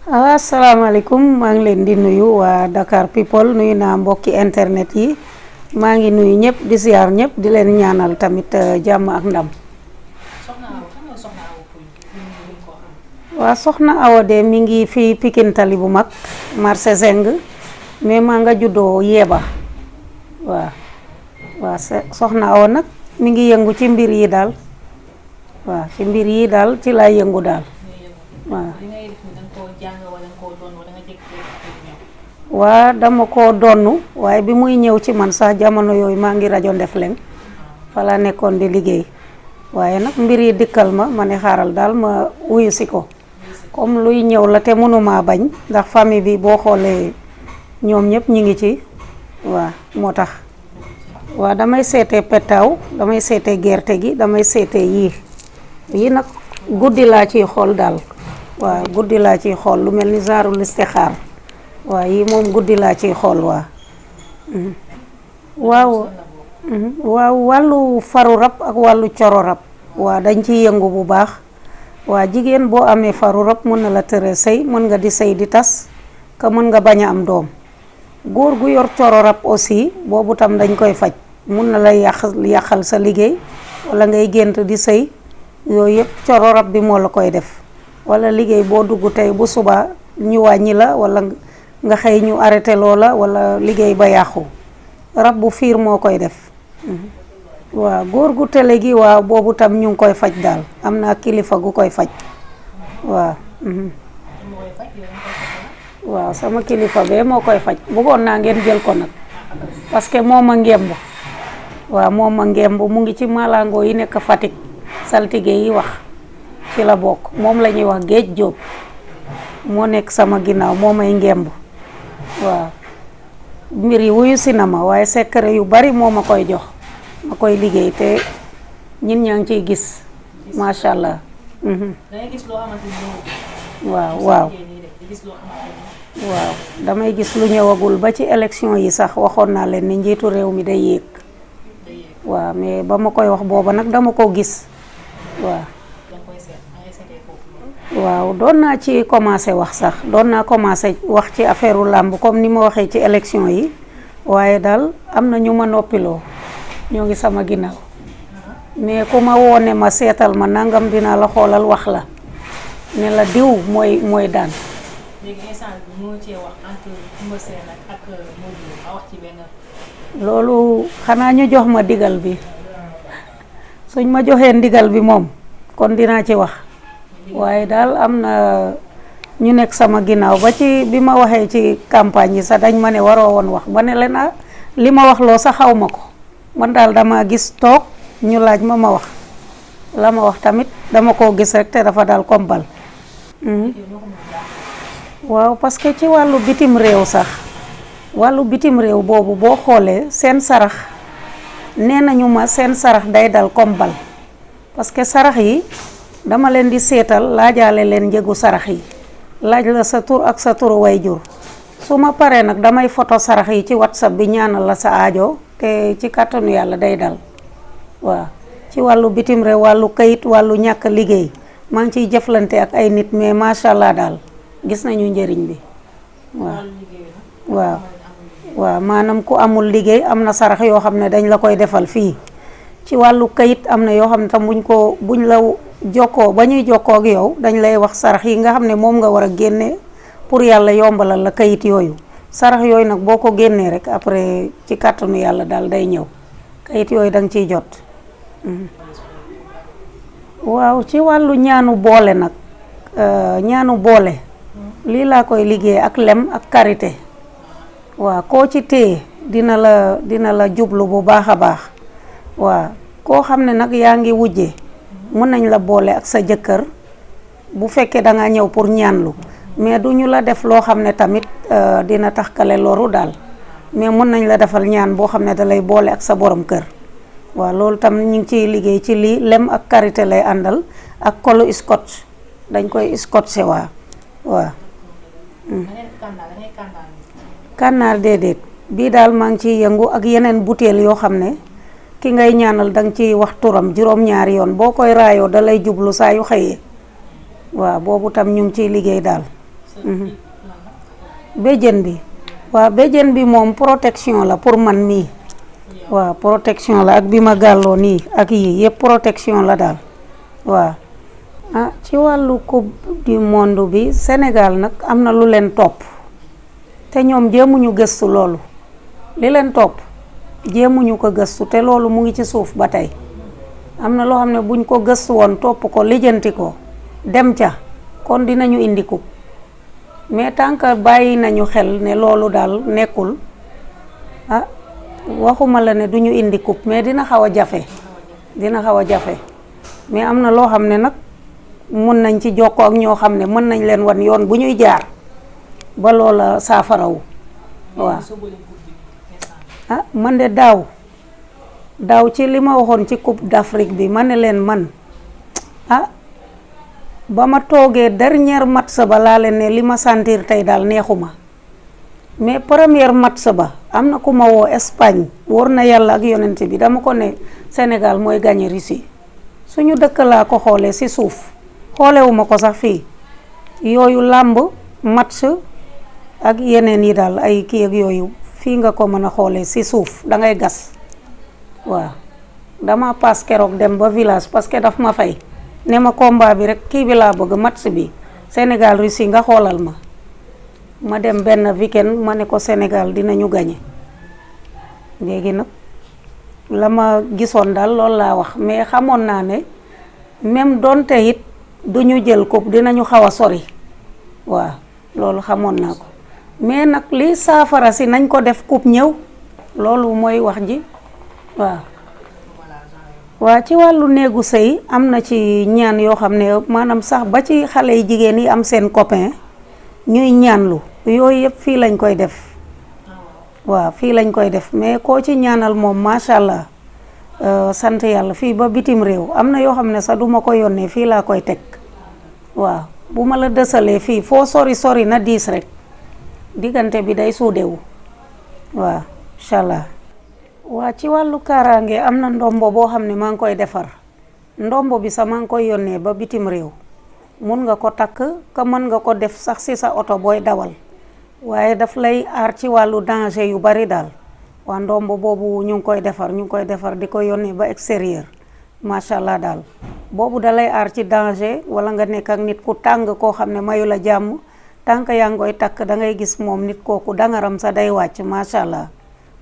asalaamaaleykum maa ngi leen di nuyu waa Dakar People nuyu naa mbokki internet yi maa ngi nuyu ñëpp di ziar ñëpp di leen ñaanal tamit jàmm ak ndam. waa soxna Awa de mi ngi fi Pikine Tali bu mag marché Zeng mais maa nga juddoo Yeba waa soxna Awa nag mi ngi yëngu ci mbir yi daal waaw ci mbir yi daal ci laa yëngu daal waaw. waa dama ko donnu waaye bi muy ñëw ci man sax jamono yooyu maa ngi rajo Ndefleng fa laa nekkoon di liggéey waaye nag mbir yi dikkal ma ne xaaral daal ma wuyu si ko comme luy ñëw la te mënuma bañ ndax famille bi boo xoolee ñoom ñëpp ñi ngi ci waa moo tax waa damay seete pettaaw damay seete gerte gi damay seete yii nag guddi laa ciy xool daal waa guddi laa ciy xool lu mel ni genre listixaar waa yii moom guddi laa ciy xool waaw wàllu faru rab ak wàllu coro rab waa dañ ciy yëngu bu baax waa jigéen boo amee faru rab mën na la tere sëy mën nga di sëy di tas ka mën nga bañ a am doom góor gu yor coro rab aussi boobu tam dañ koy faj mën na la yàqal sa liggéey wala ngay gént di sëy yooyu yëpp coro rab bi moo la koy def wala liggéey boo dugg tey bu suba ñu wàññi la wala nga xëy ñu arrêté loola wala liggéey ba yàqu rab bu fiir moo koy def waaw góor gu tele gi waaw boobu tam ñu ngi koy faj daal am naa kilifa gu koy faj waaw waaw sama kilifa bee moo koy faj bëggoon naa ngeen jël ko nag parce que moo ma ngemb waaw moo ma ngemb mu ngi ci malango yi nekk Fatick saltige yi wax ci la bokk moom la ñuy wax Géej Jóob moo nekk sama ginnaaw moo may ngemb waaw mbir yi wuyu si na ma waaye secret yu bari moo ma koy jox ma koy liggéey te ñin ñaa ngi ciy gis macha allah. dangay gis loo xamante ni waaw damay gis lu ñëwagul ba ci élection yi sax waxoon naa leen ni njiitu réew mi day yéeg waaw mais ba ma koy wax booba nag dama ko gis waaw doon naa ci commencé wax sax doon naa commencé wax ci affaire u làmb comme ni ma waxee ci élection yi waaye daal am na ñu ma noppiloo ñoo ngi sama ginnaaw mais ku ma woone ma seetal ma nangam dinaa la xoolal wax la ne la diw mooy daan. léegi instant bi moo cee wax entre Eumeu Sène ak Modou Lô wax ci benn. loolu xanaa ñu jox ma digal bi suñ ma joxee ndigal bi moom kon dinaa ci wax waaye daal am na ñu nekk sama ginnaaw ba ci bi ma waxee ci campagne yi sax dañ ma ne waroo woon wax ba ne leen li ma wax loo sax xaw ma ko man daal dama gis toog ñu laaj ma wax la ma wax tamit dama koo gis rek te dafa daal kombal waaw parce que ci wàllu bitim réew sax wàllu bitim réew boobu boo xoolee seen sarax nee nañu ma seen sarax day dal kombal parce que sarax yi dama leen di seetal laajaale leen njëgu sarax yi laaj la sa tur ak sa turu wayjur su ma paree nag damay photo sarax yi ci WhatsApp bi ñaanal la sa aajo te ci kàttanu yàlla day dal waaw ci wàllu bitim réew wàllu kayit wàllu ñàkk liggéey maa ngi ciy jëflante ak ay nit mais macha allah daal gis nañu njëriñ bi waaw maanaam ku amul liggéey am na sarax yoo xam ne dañ la koy defal fii ci wàllu kayit am na yoo xam ne tam buñ la jokkoo ba ñuy jokkoo ak yow dañ lay wax sarax yi nga xam ne moom nga war a génne pour yàlla yombalal la kayit yooyu sarax yooyu nag boo ko génnee rek après ci kàttanu yàlla daal day ñëw kayit yooyu da nga ciy jot waaw ci wàllu ñaanu boole nag ñaanu boole lii laa koy liggéey ak lem ak karité waaw koo ci téye dina la jublu bu baax a baax waaw koo xam ne nag yaa ngi wujje mën nañ la boole ak sa jëkkër bu fekkee da nga ñëw pour ñaanlu mais du ñu la def loo xam ne tamit dina tax kale loru daal mais mën nañ la defal ñaan boo xam ne da lay boole ak sa borom kër waaw loolu tam ñu ngi ciy liggéey ci lii lem ak karité lay àndal ak kolu scotch dañ koy scotché waaw kànnaar déedéet bii daal maa ngi ciy yëngu ak yeneen butéel yoo xam ne ki ngay ñaanal danga ciy wax turam juróom-ñaari yoon boo koy raayoo da lay jublu saa yu xëyee waaw boobu tam ñu ngi ciy liggéey daal béjjén bi waaw béjjén bi moom protection la pour man mii waaw protection la ak bi ma gàlloo nii ak yii yëpp protection la daal waaw ci wàllu coupe du monde bi Sénégal nag am na lu leen topp te ñoom jéemuñu gëstu loolu li leen topp jéemuñu ko gëstu te loolu mu ngi ci suuf ba tey am na loo xam ne buñ ko gëstu woon topp ko lijjanti ko dem ca kon dinañu indi coupe mais tant que bàyyi nañu xel ne loolu daal nekkul waxuma la ne duñu indi coupe mais dina xaw a jafe mais am na loo xam ne nag mën nañ ci jokkoo ak ñoo xam ne mën nañ leen wan yoon bu ñuy jaar ba loola saafarawu waaw man de daaw ci li ma waxoon ci coupe d'Afrique bi ma ne leen man ba ma toogee dernier match ba laa leen ne li ma sentir tey daal neexuma mais première match ba am na ku ma woo Espagne wóor na yàlla ak yonent bi dama ko ne Sénégal mooy gagné Russie suñu dëkk laa ko xoolee ci suuf xoolewuma ko sax fii yooyu làmb match ak yeneen yi daal ay kii ak yooyu fii nga ko mën a xoolee ci suuf da ngay gas waaw dama paas keroog dem ba village parce que daf ma fay ne ma combat bi rek kii bi laa bëgg match bi Sénégal Russie nga xoolal ma dem benn weekend ma ne ko Sénégal dinañu gagné léegi nag la ma gisoon daal loolu laa wax mais xamoon naa ne même donte it duñu jël coupe dinañu xaw a sori waaw loolu xamoon naa ko mais nag li saafara si nañ ko def coupe ñëw loolu mooy wax ji waaw ci wàllu néegu sëy am na ci ñaan yoo xam ne maanaam sax ba ci xale yi jigéen yi am seen copain ñuy ñaanlu yooyu yëpp fii lañ koy def waaw fii lañ koy def mais koo ci ñaanal moom macha allah sant yàlla fii ba bitim réew am na yoo xam ne sax duma ko yónnee fii laa koy teg waaw bu ma la dësalee fii foo sori na diis rek diggante bi day suudewu waaw incha allah waa ci wàllu kaaraange am na ndombo boo xam ne maa ngi koy defar ndombo bi sax maa ngi koy yónnee ba bitim réew mun nga ko takk ka mën nga ko def sax ci sa oto booy dawal waaye daf lay aar ci wàllu danger yu bari daal waa ndombo boobu ñu ngi koy defar di ko yónnee ba extérieur macha allah daal boobu da lay aar ci danger wala nga nekk ak nit ku tàng koo xam ne mayu la jàmm tànk yaa ngi koy takk da ngay gis moom nit kooku dangaram sa day wàcc macha allah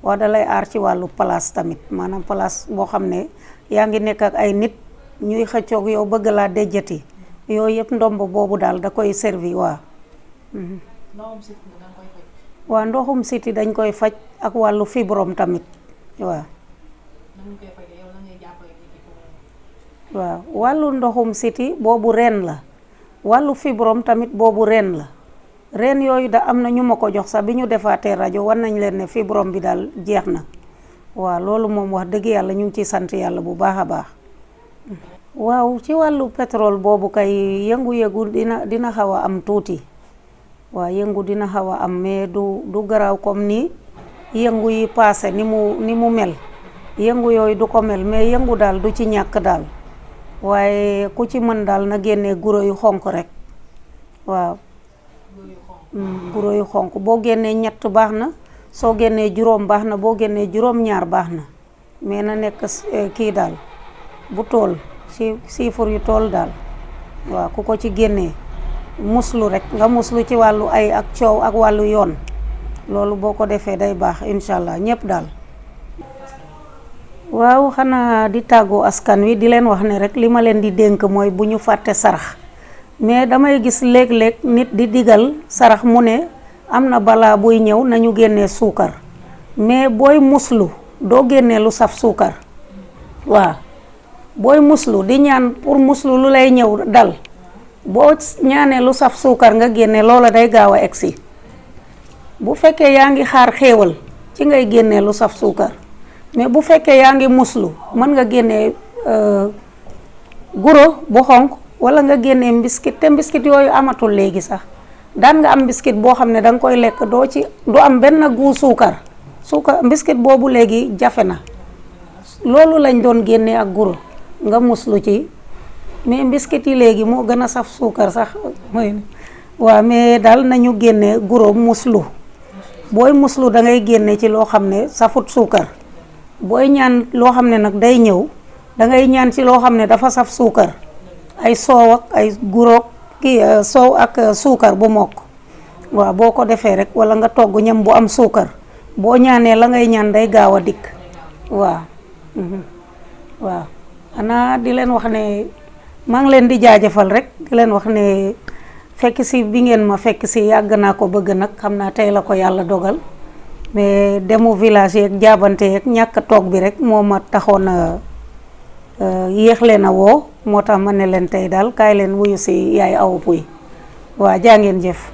waa da lay aar ci wàllu place tamit maanaam place boo xam ne yaa ngi nekk ak ay nit ñuy xëccoog yow bëgg laa déjjati yooyu yëpp ndomb boobu daal da koy servi waa ndoxum siti dañ koy faj ak wàllu fibrom tamit waaw wàllu ndoxum siti boobu reen la wàllu fibrom tamit boobu reen la reen yooyu da am na ñu ma ko jox sax bi ñu defaatee rajo war nañ leen ne fibrom bi daal jeex na waaw loolu moom wax dëgg yàlla ñu ngi ciy sant yàlla bu baax a baax waaw ci wàllu pétrole boobu kay yëngu-yëngu dina xaw a am tuuti waaw yëngu dina xaw a am mais du garaaw comme ni yëngu yi paase ni mu mel yëngu yooyu du ko mel mais yëngu daal du ci ñàkk daal waaye ku ci mën daal na génnee guro yu xonk rek waaw guro yu xonk boo génnee ñett baax na soo génnee juróom baax na boo génnee juróom-ñaar baax na mais na nekk kii daal bu tool siifur yu tool daal waaw ku ko ci génnee muslu rek nga muslu ci wàllu ay ak coow ak wàllu yoon loolu boo ko defee day baax incha allah ñëpp daal waaw xanaa di tàggoo askan wi di leen wax ne rek li ma leen di dénk mooy bu ñu fàtte sarax mais damay gis léeg-léeg nit di digal sarax mu ne am na balaa buy ñëw nañu génnee suukar mais booy muslu doo génnee lu saf suukar waaw booy muslu di ñaan pour muslu lu lay ñëw dal boo ñaanee lu saf suukar nga génne loola day gaaw a egsi bu fekkee yaa ngi xaar xéewal ci ngay génnee lu saf suukar mais bu fekkee yaa ngi muslu mën nga génnee guro bu xonq wala nga génnee mbiskit te mbiskit yooyu amatul léegi sax daan nga am mbiskit boo xam ne da nga koy lekk du am benn gu suukar mbiskit boobu léegi jafe na loolu lañ doon génnee ak guro nga muslu ci mais mbiskit yi léegi moo gën a saf suukar sax mooy waaw mais daal nañu génne guro muslu booy muslu da ngay génne ci loo xam ne safut suukar booy ñaan loo xam ne nag day ñëw da ngay ñaan ci loo xam ne dafa saf suukar ay soow ak ay guro kii soow ak suukar bu mokk waaw boo ko defee rek wala nga togg ñam bu am suukar boo ñaanee la ngay ñaan day gaaw a dikk waaw waaw xanaa di leen wax ne maa ngi leen di jaajëfal rek di leen wax ne fekk si bi ngeen ma fekk si yàgg naa ko bëgg nag xam naa tey la ko yàlla dogal mais demu village yeeg jaabante yeeg ñàkk a toog bi rek moo ma taxoon a yéex leen a woo moo tax ma ne leen tey daal kaay leen wuyu si yaay Awa Pouye waa jaa ngeen jëf